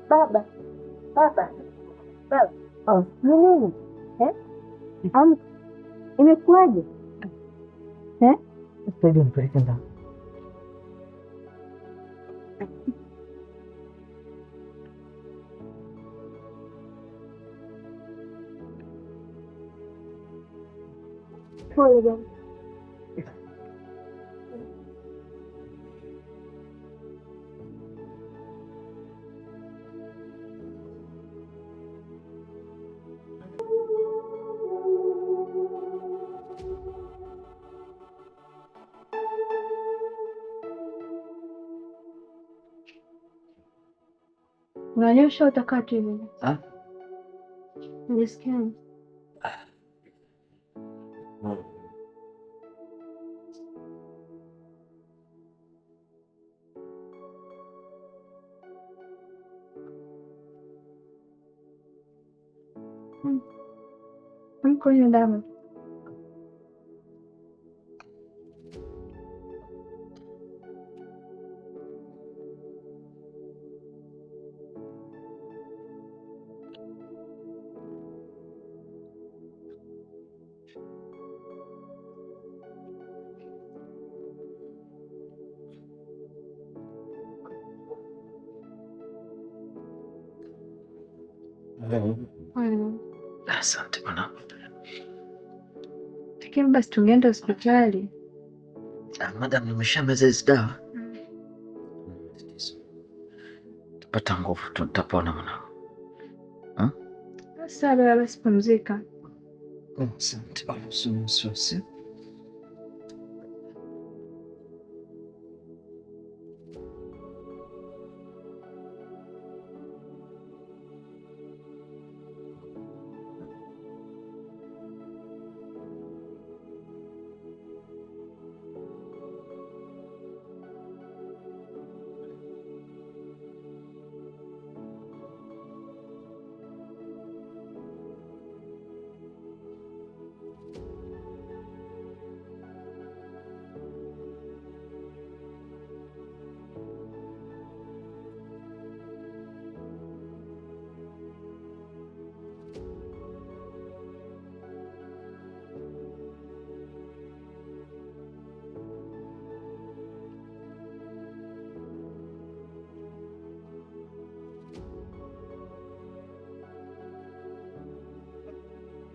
Baba, baba, baba. Oh, ni nini? Eh? Amka. Imekuwaje? Eh? Sasa hivi nipeleke ndani. Pole baba. Unanyosha utakaa tu hivi? Ah? Unajisikia? Amka unywe dawa. Pole. Asante mwanangu. Lakini basi tungeenda hospitali. Ah, madam, nimeshameza hizi dawa. Tupata nguvu, tutapona mwanangu. Sasa baba, basi pumzika. Asante. Usiwe wasiwasi.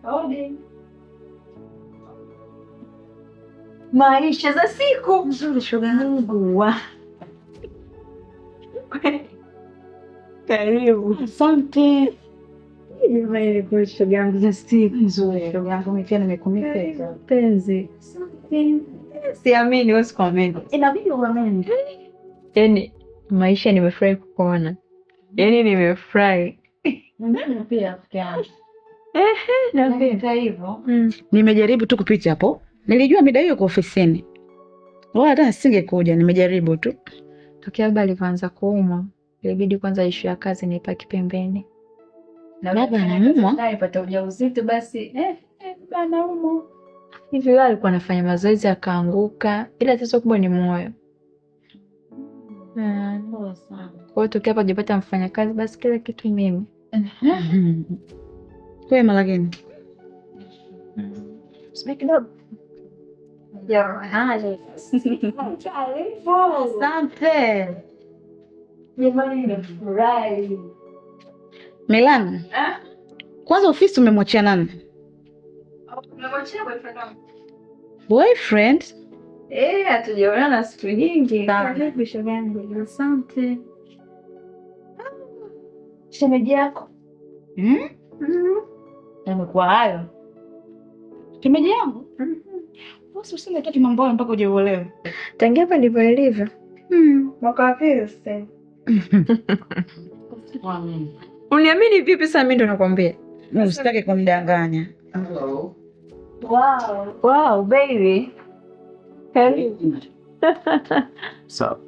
Hodi. Maisha za siku nzuri shoga yangu. Karibu. Asante. Jamani, shoga yangu za siku nzuri. Shoga yangu mimi pia nimekumisi. Penzi. Asante. Siamini, wewe sikuamini. Inabidi uamini. Yaani maisha nimefurahi kukuona. Yaani nimefurahi. Mimi pia rafiki yangu. Na pia hivyo. Nimejaribu tu kupita hapo. Nilijua mida hiyo kwa ofisini. Wala hata nisingekuja, nimejaribu tu. Tokea baba alianza kuumwa, ilibidi kwanza issue ya kazi niipaki pembeni. Na baba anaumwa? Alipata ujauzito basi, baba anaumwa. Hivi yeye alikuwa anafanya mazoezi akaanguka, ila tatizo kubwa ni moyo. Kwa hiyo tokea hapa hajapata mfanyakazi basi kila kitu mimi. Kwema lakini. Sibiki kidogo. Jamani. Asante. Jamani nimefurahi. Milana. Kwanza ofisi umemwachia nani? Nimemwachia boyfriend wangu. Boyfriend? Hatujaonana siku nyingi. Karibu shoga yangu. Asante. Shemeji yako. Yamekuwa hayo. Shemeji yangu? Wewe usingetaki mambo hayo mpaka uje uolewe. Tangia hapa ndivyo ilivyo. Mwaka wa pili sasa. Uniamini vipi sasa mimi ndo nakwambia? Usitake kumdanganya. Hello. Wow. Wow, baby. Karibu. Sawa.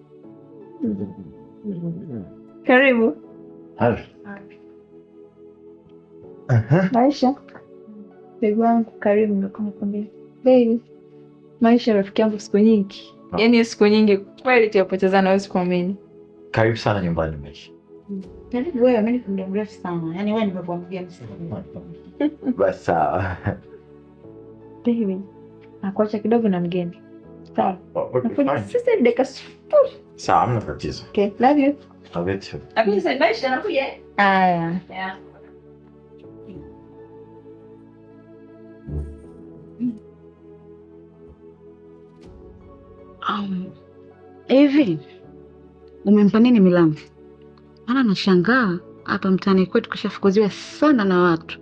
Karibu. Hi. Maisha. Baby wangu karibu nakwambia. Baby. Maisha rafiki yangu siku nyingi. Yaani siku nyingi kweli tulipotezana wewe sikuamini. Karibu sana nyumbani Maisha. Karibu wewe, mimi ni muda mrefu sana. Yaani wewe nimekuwa mgeni sana. Basi sawa. Baby, nakuacha kidogo na mgeni. Sawa. Okay, fine. Sasa dakika 0. Sawa, hamna tatizo. Okay, love you. Love you too. Lakini sasa Maisha anakuja. Haya. Yeah. Hivi umempa nini Milana? Maana nashangaa hapa mtaani kwetu kashafukuziwa sana na watu.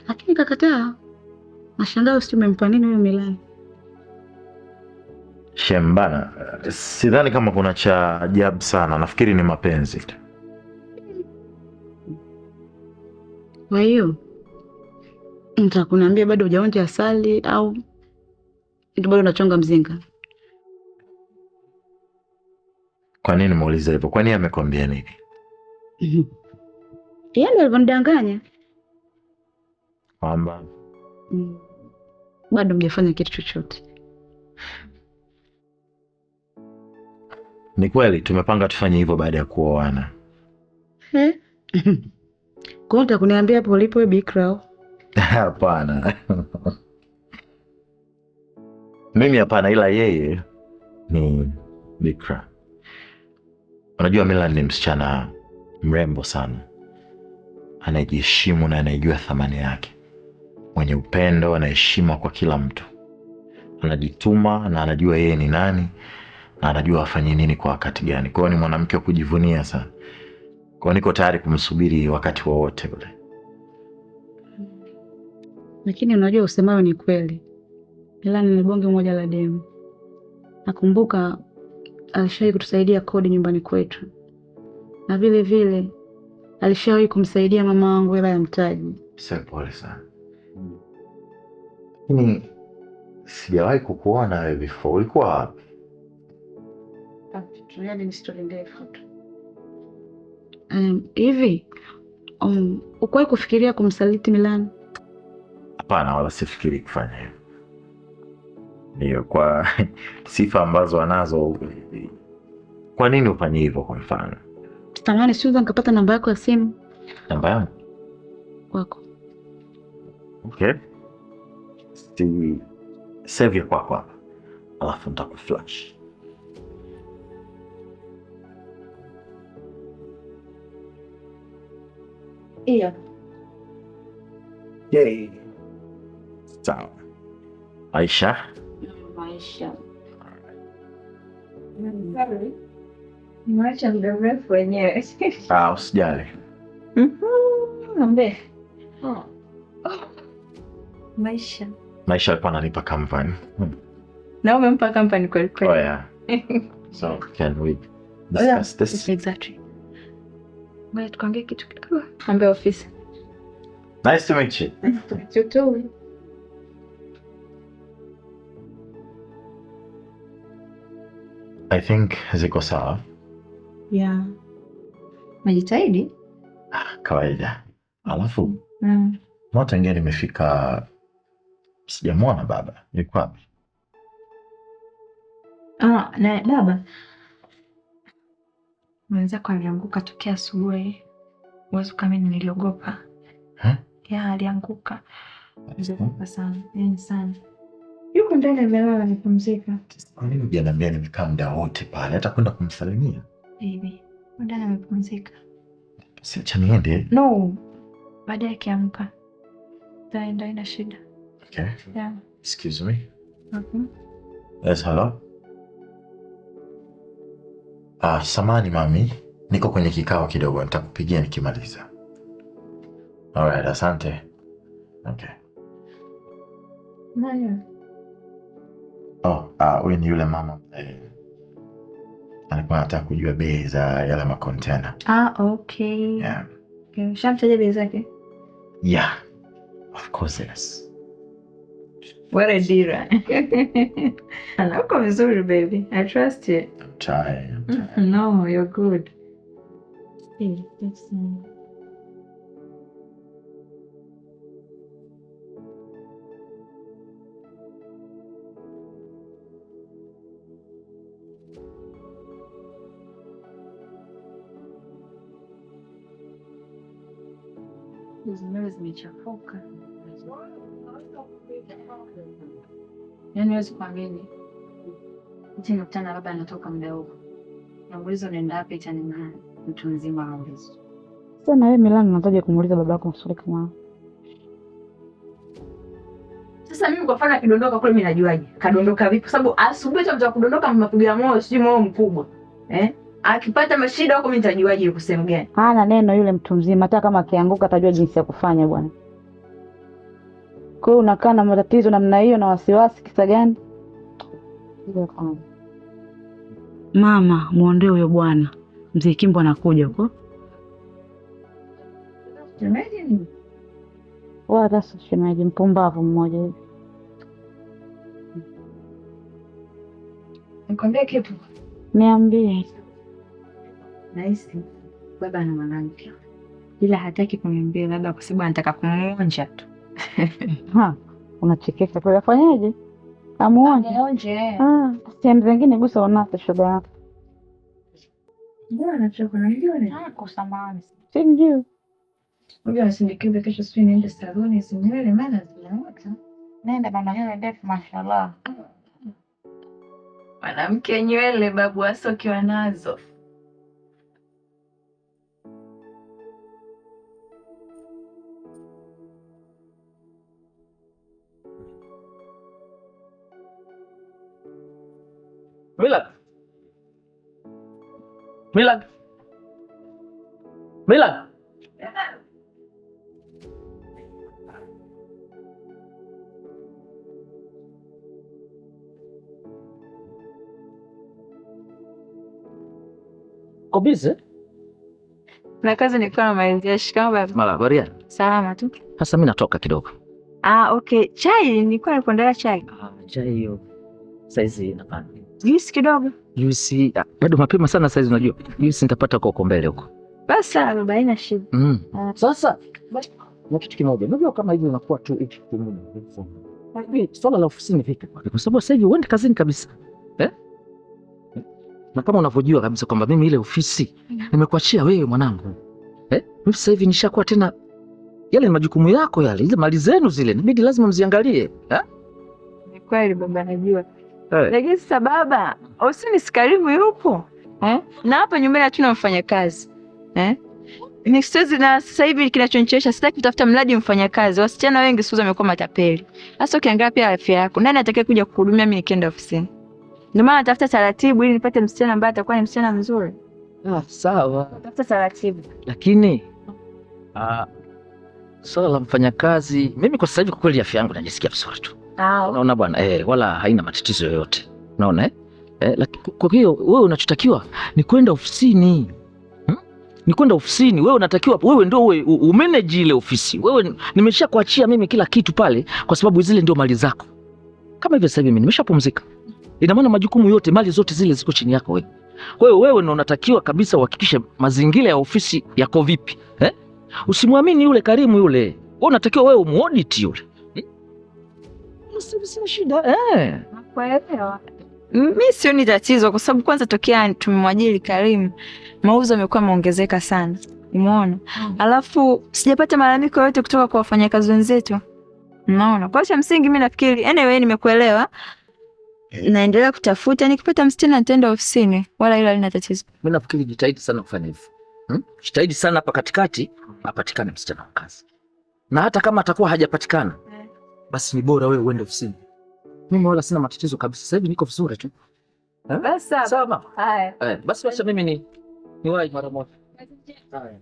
Lakini kakataa. Nashangaa usi umempa nini huyo Milana? Shembana, sidhani kama kuna cha ajabu sana. Nafikiri ni mapenzi tu. Kwa hiyo nitakuniambia bado hujaonja asali au ndio bado unachonga mzinga? Kwa nini muulize hivyo? Kwa nini amekwambia nini? Yeye ndiye alivyonidanganya. Kwamba bado mjafanya kitu chochote. Ni kweli tumepanga tufanye hivyo baada ya kuoana. Kwa hiyo utakuniambia hapo ulipo wewe bikra? Hapana. Mimi hapana, ila yeye ni bikra. Unajua Milan ni msichana mrembo sana. Anajiheshimu na anajua thamani yake. Mwenye upendo, ana heshima kwa kila mtu. Anajituma na anajua yeye ni nani na anajua afanye nini kwa wakati gani. Kwa hiyo ni mwanamke wa kujivunia sana. Kwa hiyo niko tayari kumsubiri wakati wowote ule. Lakini unajua usemayo ni kweli. Milan ni bonge moja la demu. Nakumbuka alishawahi kutusaidia kodi nyumbani kwetu. Na vile vile alishawahi kumsaidia mama wangu hela ya mtaji. Sasa pole sana. Lakini sijawahi kukuona wewe before. Ulikuwa wapi? Yaani ni story ndefu tu. Hivi ukuwahi kufikiria kumsaliti Milan? Hapana, wala sifikiri kufanya hivyo. Ndio kwa sifa ambazo anazo. Kwa nini ufanye hivyo kwa mfano? Tamani siweza nikapata namba yako ya simu. Namba yangu? Kwako. Okay. Si save ya kwako hapa. Alafu nitakuflash. Iyo. Yay. Sawa. Maisha. Maisha. Nimeacha muda mrefu wenyewe. Ah, usijali. Ambe. Maisha. Maisha alikuwa ananipa company. Na umempa company kweli kweli. Oh yeah. So can we discuss this? Exactly. Ngoja tukaongee kitu kidogo. Ambe ofisi. Nice to meet you. Nice to meet you too. I think ziko sawa. Yeah. Majitahidi? Ah, kawaida. Alafu tangia nimefika sijamwona baba. Yuko wapi? Ah, na baba mwenzako alianguka tokea asubuhi. Uwezo kama mimi niliogopa. Ya, alianguka. Niliogopa sana. Yaani sana. Yuko ndani amelala amepumzika. Kwa nini hujaniambia nimekaa muda wote pale hata kwenda kumsalimia? Baby, ndani amepumzika. Si acha niende. No. Baadaye akiamka. Taenda, ina shida. Okay. Yeah. Excuse me. Okay. Yes, hello. Ah, samani mami, niko kwenye kikao kidogo, nitakupigia nikimaliza. Alright, asante. Okay. Nani? Oh, huyu ni yule mama. Alikuwa anataka kujua bei za yale makontena. Ah, okay. Yeah. Okay, ushamtaja bei zake? Yeah. Of course yes. What a deal. Uko vizuri baby. I trust you. I'm trying. No, you're good. Hey, that's hizi nywele zimechafuka. Yaani huwezi kuamini. Eti nakutana baba anatoka muda huo. Nauliza unaenda wapi eti ni mtu mzima anauliza. Sasa na wewe Milani unataja kumuuliza babako maswali kama hayo. Sasa mimi kwa mfano akidondoka kule mimi najuaje? Kadondoka vipi? Kwa sababu asubuhi tu mtu akudondoka mapigo ya moyo sijui moyo mkubwa. Akipata mashida huko mimi nitajuaje yuko sehemu gani? Hana neno yule mtu mzima, hata kama akianguka atajua jinsi ya kufanya bwana. Kwa hiyo unakaa na matatizo namna hiyo na wasiwasi kisa gani? Mama, muondoe huyo bwana. Mzee Kimbo anakuja huko. Shemeji? Wala sio shemeji, mpumbavu mmoja hivi. Nikwambia kitu. Niambie. Nahisi baba ana mwanamke. Ila hataki kuniambia labda kwa sababu anataka kumuonja tu. Ha, unachekesha kwa afanyaje? Amuonje. Amuonje. Ah, sehemu zingine gusa unasa shoga yako. Mbona anacheka unajua ni? Ah, kusamahani. Sijui. Unajua nisindikize kesho sijui niende saloni zinywele maana zinaota. Nenda bana nywele ndefu mashallah. Mwanamke nywele babu hasa ukiwa nazo. Milad. Milad. Milad. Uko busy? Na kazi nilikuwa namalizia. Shikamoo baba. Mara, habari gani? Salama tu. Sasa mimi natoka kidogo. Ah, okay. Chai nilikuwa nakuandalia chai. Ah, chai hiyo saizi napana. Juice kidogo. Juice bado mapema sana saizi unajua. Juice nitapata kwa huko mbele huko. Basi sawa baba, haina shida. Sasa na kitu kimoja. Unajua kama hivi unakuwa tu hivi hivi. Swala la ofisini vipi? Kwa sababu sasa hivi uende kazini kabisa. Eh? Na kama unavyojua kabisa kwamba mimi ile ofisi nimekuachia wewe mwanangu. Eh? Mimi sasa hivi nishakuwa tena yale ni majukumu yako yale, ile mali zenu zile inabidi lazima mziangalie. Eh? Ni kweli baba, najua. Lakini sasa baba, ofisini si Karimu yupo. Eh? Na hapa nyumbani hatuna mfanyakazi. Eh? Ni siwezi, na sasa hivi kinachonichosha sitaki kutafuta mradi mfanyakazi. Wasichana wengi siku hizi wamekuwa matapeli. Sasa ukiangalia pia afya yako, nani atakaye kuja kukuhudumia mimi nikienda ofisini? Ndio maana natafuta taratibu ili nipate msichana ambaye atakuwa ni msichana mzuri. Ah, sawa. Natafuta taratibu. Lakini swala la mfanyakazi, mimi kwa sasa hivi kwa kweli afya yangu najisikia vizuri tu. Unaona bwana, wala haina matatizo yoyote. Unaona eh? Kwa hiyo wewe unachotakiwa ni kwenda ofisini. Ni kwenda ofisini. Wewe unatakiwa, wewe ndio uwe umanage ile ofisi. Wewe nimeshakuachia mimi kila kitu pale kwa sababu zile ndio mali zako. Kama hivyo sasa hivi mimi nimeshapumzika. Ina maana majukumu yote, mali zote zile ziko chini yako wewe. Kwa hiyo wewe ndio unatakiwa kabisa uhakikishe mazingira ya ofisi yako vipi. Usimwamini yule Karimu yule. Wewe unatakiwa wewe umuaudit yule. Sina shida. Nakuelewa. Mimi sioni tatizo kwa sababu kwanza tokea tumemwajiri Karimu mauzo yamekuwa yameongezeka sana. Umeona? Alafu sijapata malalamiko yote kutoka kwa wafanyakazi wenzetu. Unaona? Kwa hiyo msingi mimi nafikiri anyway nimekuelewa. Naendelea kutafuta, nikipata msichana nitaenda ofisini, wala hilo halina tatizo. Mimi nafikiri jitahidi sana kufanya hivyo. Jitahidi sana hapa katikati apatikane msichana wa kazi. Na hata kama atakuwa hajapatikana, basi ni bora wewe uende ofisini. Mimi wala sina matatizo kabisa. Sasa hivi niko vizuri tu. Basi sawa mama. Haya. Basi wacha mimi ni wahi mara moja. Haya.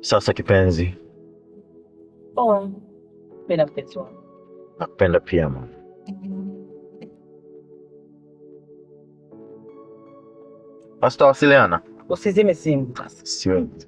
Sasa kipenzi. Oh, penda mpenzi wangu. Nakupenda pia mama. Basi tutawasiliana. Usizime simu sasa. Siwezi.